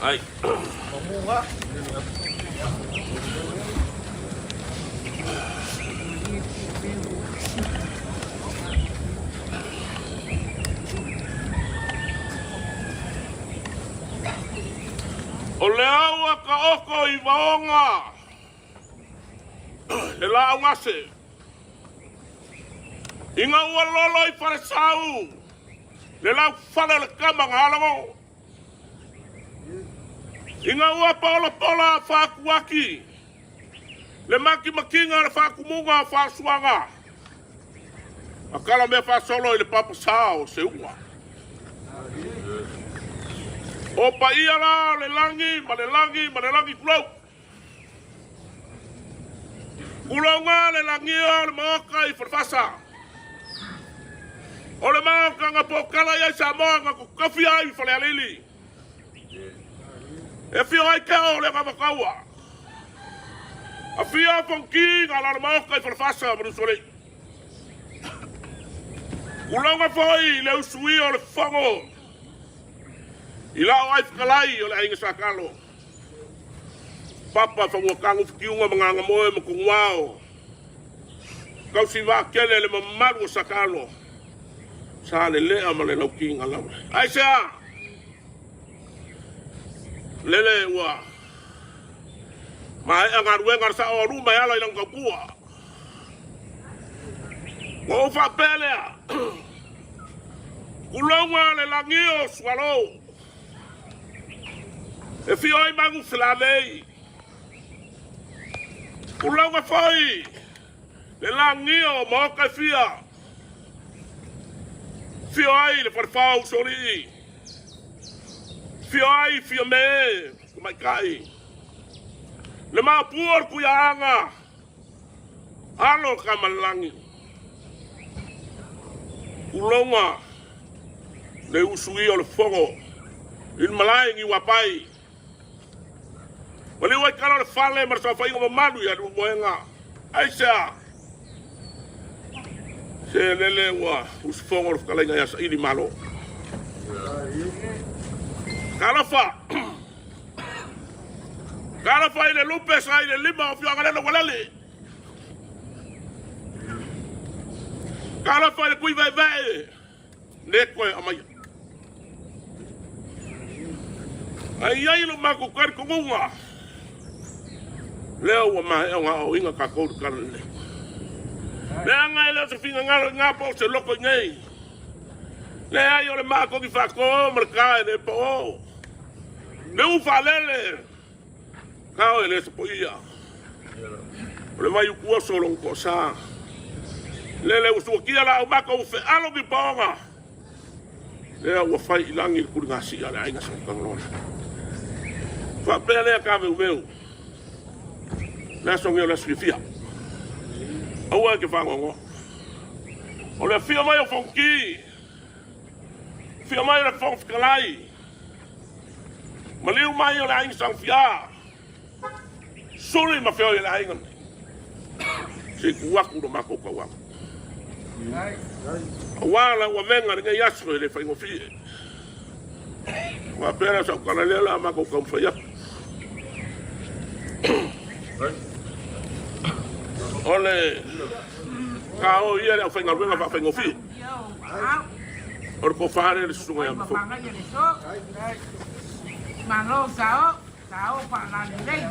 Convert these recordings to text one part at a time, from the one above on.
Ai. O le au a ka oko i Vaoga, le laaugase. Ina ua lolo i Falesau, le laufale o le kama na alago. Ina ua paolapola a Faakuaki, le makimakiga o le faatumuga o faasuaga, a kala mea faasolo i le papasa o Seuga. O paia la o le lagi ma le lagi ma le lagi tulou. Tulauga le lagia o le maoka i Falefasa. O le maoka na pokala i ai Samoa na tofia ai i Falealili. E afio ai Teo o le Agavataua. Afio Fonoti na lalo maoka i Falefasa ma Nuusualii. Tulauga foi le usuia o le fono i lao ai fetalai o le aiga Satalo. Papa Fanuatanu Fitiuga ma Gagamoe ma Tonuao. Tausi vaatele le mamalu o Satalo. Sa lelea ma le lautina laule. Aisea? Lele ua maea galuega a le sao o luma e ala i lana tautua. Ua ou faapea lea, Tulauga le lagi o Sualou, e fio ai manu felavei. Tulauga foi le lagi o maota e fia, fio ai le falefao usoalii, fio ai Fiame tamaitai, le maopua o le Tuiaaga, Alo Kamalelagi, Uloga le usuia o le fono i le malae i Niuapai. Maliu ai tala o le fale ma le saofaiga mamalu ia Leulumoega. Aisea? Se lele ua usufono le fetalaiga ia Saili Malo. Talofa! Talofa i le lupe sa i le lima o Afioaga Lele ua lele. Talofa i le kui vaevae le koe amaia. Ai ai lo matou talitonuga lea ua maea ona aoaoina tatou i le tala lelei. Leaga e le o se finagalo i na po o se loko i nei. Leai o le matou faato ma le ta e le pao. Le u faalele Kao e le sopoia O le vai upu oso o lona toasa Lele ua suakia la au maka ua fealo ki paoga Lea ua fai i lagi le tuligasia a le aiga Sautagaloa. Faapea lea Taveuveu Le aso nei o le aso fiafia Aua e te faanoanoa O le afio mai o Fonoti Afio mai o le Fofoga Fetalai Maliu mai o le aiga Saofia, suli ma feoi e le aiga nei. Se i tu atu lo matou tauaga. Aua lau avega lenei aso e le faigofie. Faapea lea sau tala lea la matou taumafai atu. O le kao ia le aufaigaluega faafaigofie. O le tofa lea le susuga ia Mafou. Malo sao, sao faalalelei.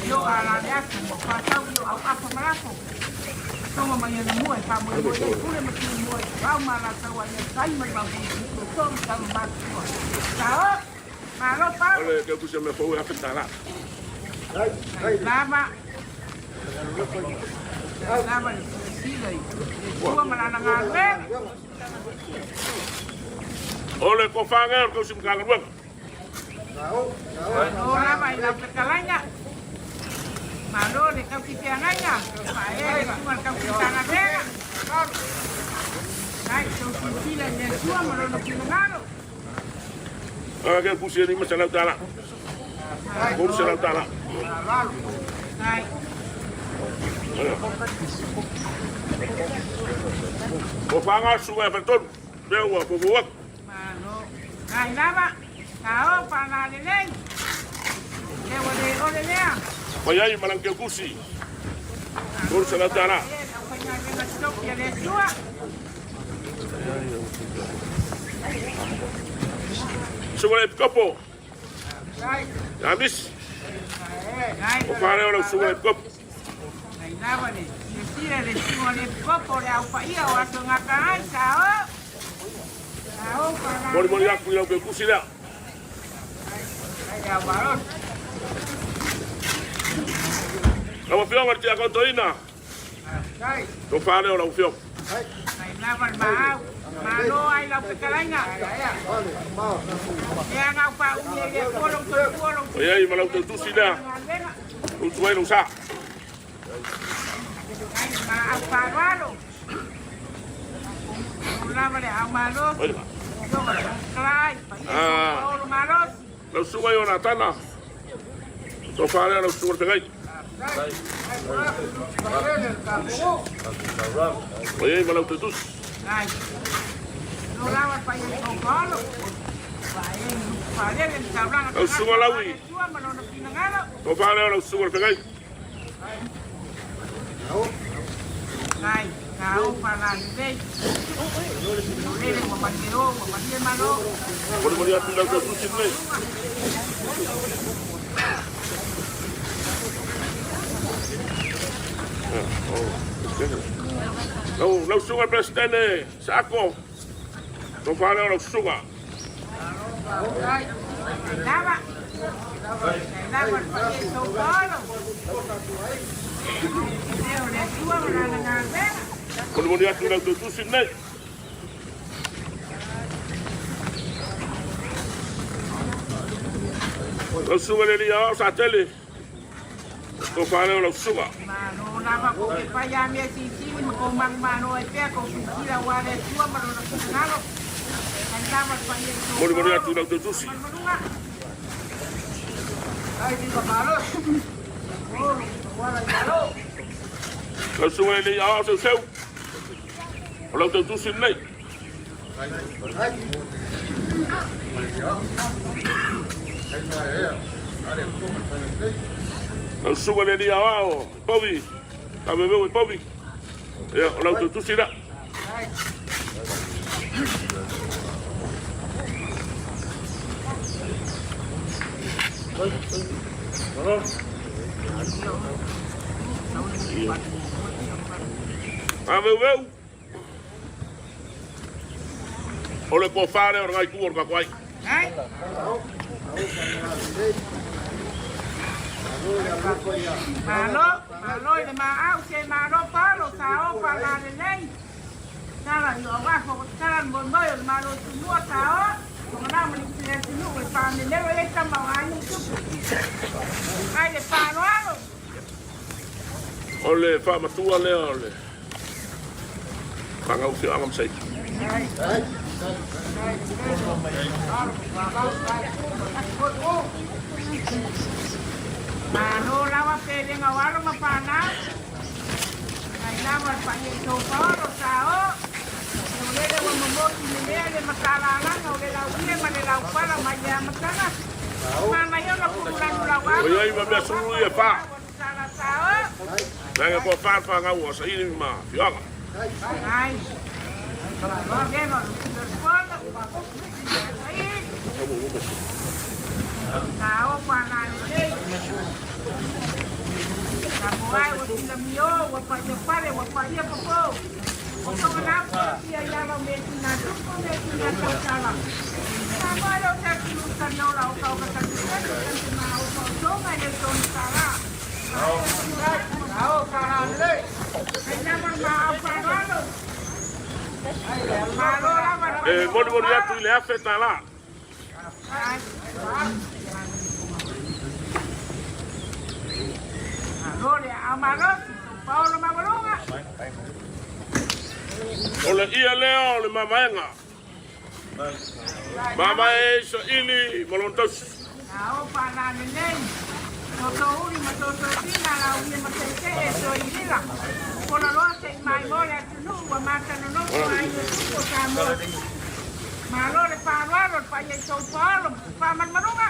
Io alale aso, ua faatau io au afa ma lafo. Tonga mai ana mua e faamoemoe ai pule ma tui mua i vao ma alataua ia tai ma le vaufai to ma tama matutua. Sao, malo pao. O le keukusia mea fou e afe tala. Lava. Lava le silasila i le Atua ma lana galuega. O le tofa o le tausi Matagaluega. Malo lava i lau fetalaiga. Malo le tausi feagaiga. Faaea le susuga i le tausi Matagaluega. Ai, tou silasila i le Atua ma lona finagalo. Ke pusi e $500. $300. Ai. O whanga sunga e whatonu. Mea ua fofo atu. Malo. Ai lava. Ka o pa la lelei. Le ua le ole lea. Mai ai ma lang kusi. Tolu se tala. Suga le kopo. Ya mis. O whare o lau suga le kopo. Ai lava le. Sila le suga le kopo le au paia o aso ngaka ai ka o. Ka o pa la. Mori mori aku i lau ke kusi lea. Ai au baro. Lau afioga le tia kotoina. To whare o lau afioga. Ai lava le maau. Malo ai lau pekalainga. Ea ngau pa umi e le kolong to kolong. O iai ma lau tautusi lea. Utu ai lau sa. Ai ma au parualo. Lava le au malo. Oi ma. Klai. Ah. Olo malos. Lau suga i o Natana. To whare o lau suga le pengai. O iai ma lau tautusi. Ai. No lava pa ia o kolo. Pa e pa le le tauranga. Lau suga laui. Tua ma lona pinangalo. To whare o lau suga le pengai. Ai, ka o pa la le. Le le wa pa o wa pa le malo. Mori mori atu i lau tautusi nei. Lau lau suga le presidente Sako. To whare o lau suga. Ai lava. Ai lava pa ia o kolo. Le o le tua ma lana ngavela. Mori mori atu i lau tautusi nei. Lau suga le lia o sa tele. To whare o lau suga. Malo lava ko ke pai a mea sisini ma ko mang mano e pea ko sisila wa le tua ma lona pinangalo. Ai lava pa ia o Mori mori atu i lau tautusi. Malunga. Lau suga le lia o seu seu. O lau tautusi nei. Lau suga le lia o povi. Ka bebe o povi. Ia, o lau tautusi la. A veu veu. O le kofare o ngai ku o ka kwai. Ai. Malo, malo i le maau se malo palo sa o pa la le lei. Tala i o wafo tala mo mo le malo tunua sa o. Ko na mo ni le tunu le pa me le e tama wa ni tupu. Ai le pa no alo. O le wha matua lea o le Whangau whio angam sei. Malo lawa pe le ngawalo ma pa na. Ai lawa pa ye to palo sa o. O le le wa mo mo ti le le makala la o le la uie ma le la pala ma ya matanga. Mana yo la pulu la la wa. O iai ma mea sulu ia wha. Sala sa o. Nanga ko wha whangau o sa ili ma whioanga. Ai. Geno, lo Ai. Ka o pa na le. Ka mo ai o sila mio, o pa te pare, o pa ia popo. O to na po ia ia lo me ti na tu ko me ti na ta sala. Ka mo ai o ta ki lu sa no la o ka o ka ta ti ta ti ma o ko to ma le to ni sala. Ai na ma ma au pa lo. Ma lo la ma. E mori mori atu i le afe tā la. Ai. Malo le au malo, Paolo Mamalunga. O le ia lea o le mamaenga. Mamae sa ili ma lona tausi. Ao pa na nenei. Tootoouli ma tootootina, lauia ma seesee e toilila. Pola loa se i maimoa le atunuu ua matanonofo aiga tupu o Samoa. Malo le faaaloalo le paia i tou paolo ma faamalumaluga.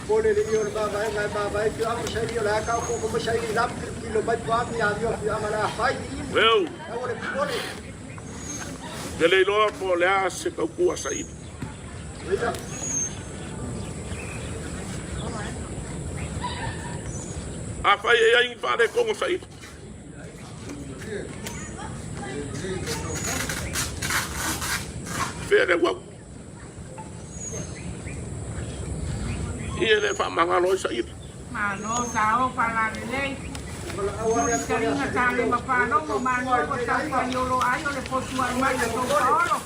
Pole le ia o le mavaega e mavae afioaga ma saili o le a taototo mai saili i lalo tilotilo mai po a ni amio afioaga o le a fai Meu, aua le popole. Te le iloa po o le a se tautua a saili. Ia. Afai e i ai ni faaletonu o saili. Fea le auau. Ia le faamagalo ai saili. Malo sao falalelei. Tuli taliga tale ma falogo malo ua taufai olo ai o le potu alu mai a tou paolo.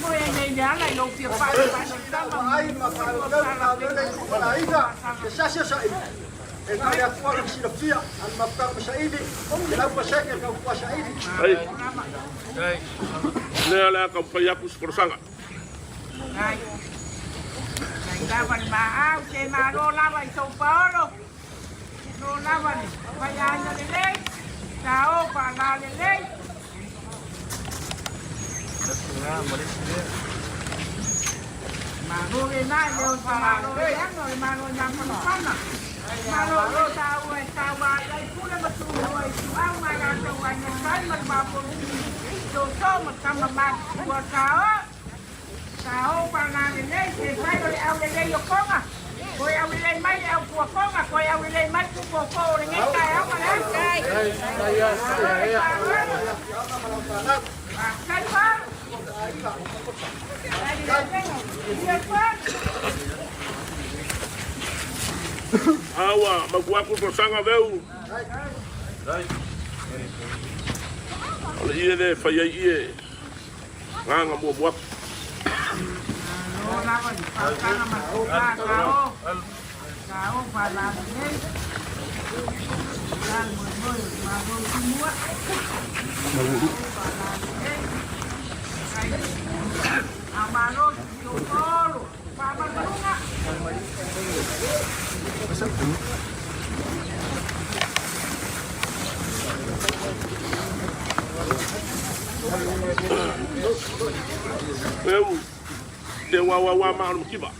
Moe ai nei le ala i lou fia pai pai o le tama Ai ma faalotau ma le tuualaiga se sasi o saili. E na o le Atua na silafia a le mafutaga ma saili, 100% le tautua saili. Ai. Lea o le a taumafai atu se folasaga. Ai. Ai lava le maau se malo lava i tou paolo. Lo lava le faiaina lelei, sao faalā lelei. Malo lena i le o se malo leaga o le malo i mafanafana. Malo le taua e taua ai ai pule ma tumua i tuau ma latou aiga sai ma le mapolui. Toto ma tama matutua sao. Sao faalā lelei, se fai o le au lelei o Koga. Koe au lelei mai le au pua Koga, koe au lelei mai tupu o ko o lenei taeao ma le aso. Malo le faaaloalo. Faafetai Paolo. A ua mautu atu le folasaga veu. O le ie lea e fai ai ie. Agaga muamua atu. Malo lava i faautaga ma tofa sao sao faalalelei la le moemoe o le Malo i tumua faalalelei ai a malo i totolo faamalumaluga. Eu te uauaua ma o le mativa.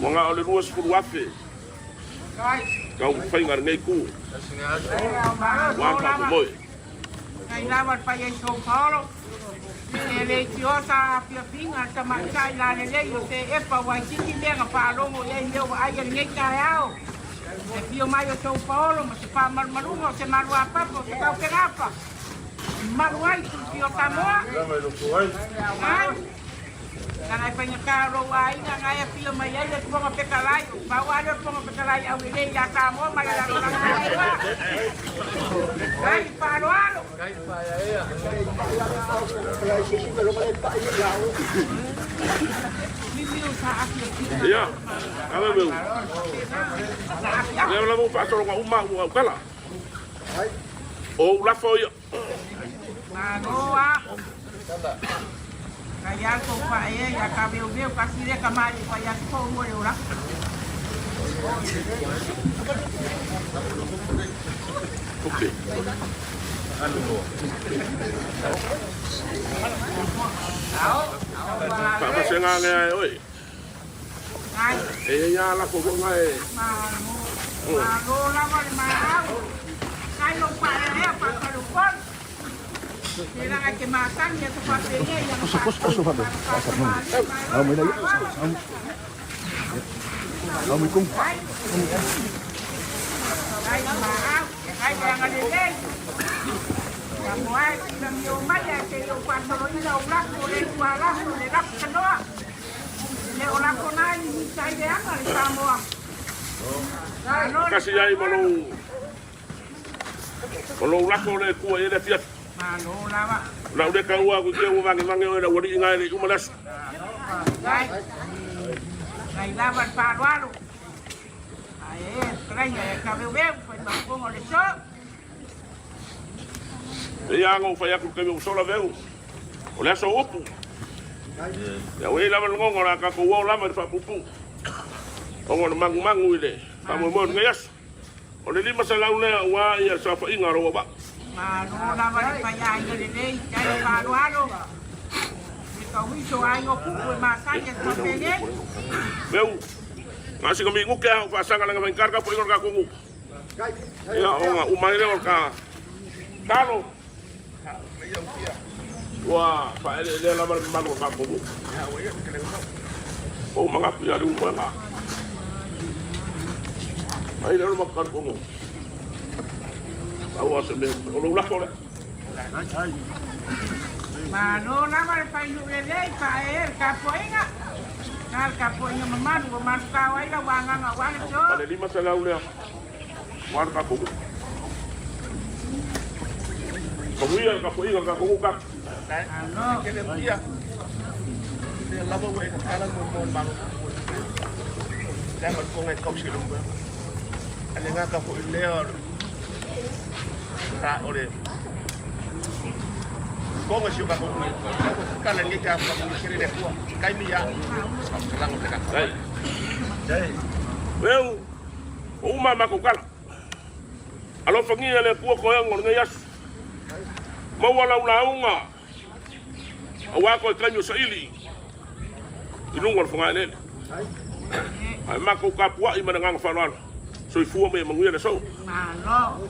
Ua na o le 20,000 taumafaiga a lenei itu. Ua faamoemoe. Nai lava le paia i São Paulo, e le itioa sa afiafiga le tamaitai lalelei o se epa ua itiiti mea na faalogo i ai mea ua ai lenei taeao. E fio mai o São Paulo ma se faamalumaluga o se maluapapa o se taupegapa. Malu ai tulufia o Samoa. Ai. Lana e faigata o lou aiga na e afio mai ai le Fofoga Fetalai. Pau lava lea o le Fofoga Fetalai aulelei ia Samoa ma le lalolagi atoa. Ai faaaloalo. Ia, ave meu. Lea lava ua faasologa uma au aukala. O ou lafo ia. Malo a. Kai a kou pae ia ka veu veu ka sile ka mai pa ia ko mo le ora. Okay. Faamasega lea e oe. E i ai lava lafo foi na e. Malo lava le maau. Kai lou paeaea faafalupolu. Telaga e te matagi atu faapenei ana Ai maau, ai le agalelei. Ia moa e silamio mai ae te i ou faasoloina ou lafo le tualaso le lafu tanoa. Le o lafo na i mita i leaga le Samoa. Malo le Kasi ai ma lou o lou lafo le Atua i le afiafi. Malo lava. O le au lea taua atu i te ua vagevae oe le aualii na e le i uma le aso. Ai. Ai lava le faaaloalo. Ai e, fetalaiga e taveuveu fai maufoga o le so. E ia ana ou fai atu i le taimi ua sola veu, o le aso o upu. Ia ua i ai lava le lagona o le a tatou o lava i le faapuupuu ona o le manumanu i le Faamoemoe lenei aso. O le 500 lea aua ia saofaiga a lou auvaa. Malo lava le faiaiga lelei, tai o faaaloalo. Le tauiso o aiga o Pupu e masani atu faapenei. Meu, na o sina minute lava o faasaga leaga faigata le tapuaiga o le tatou nuu. Ia, ona uma ai lea o le ta talo. Ua faaeleelea lava le mamalu o le tatou nuu. Ua ou manatu ia Leulumoega. Ai lea o le matou talitonuga. Pau lava o se mea, o lou lafo lea. Malo lava le fainuu lelei, faaee le tapuaiga. Na le tapuaiga mamalu ua manukau ai lau agaga aua le so. O le 500 lea, aua le tatou nuu. Manuia le tapuaiga a le tatou nuu tatu. Malo. Meu, ua uma a matou tala. Alofagia e le Atua toega o lenei aso. Maua lau lauga aua toe taimi o saili i luga o le fogaeleele. Ae matou tapuai ma le agaga faaaloalo. Soifua ma ia manuia le aso. Malo.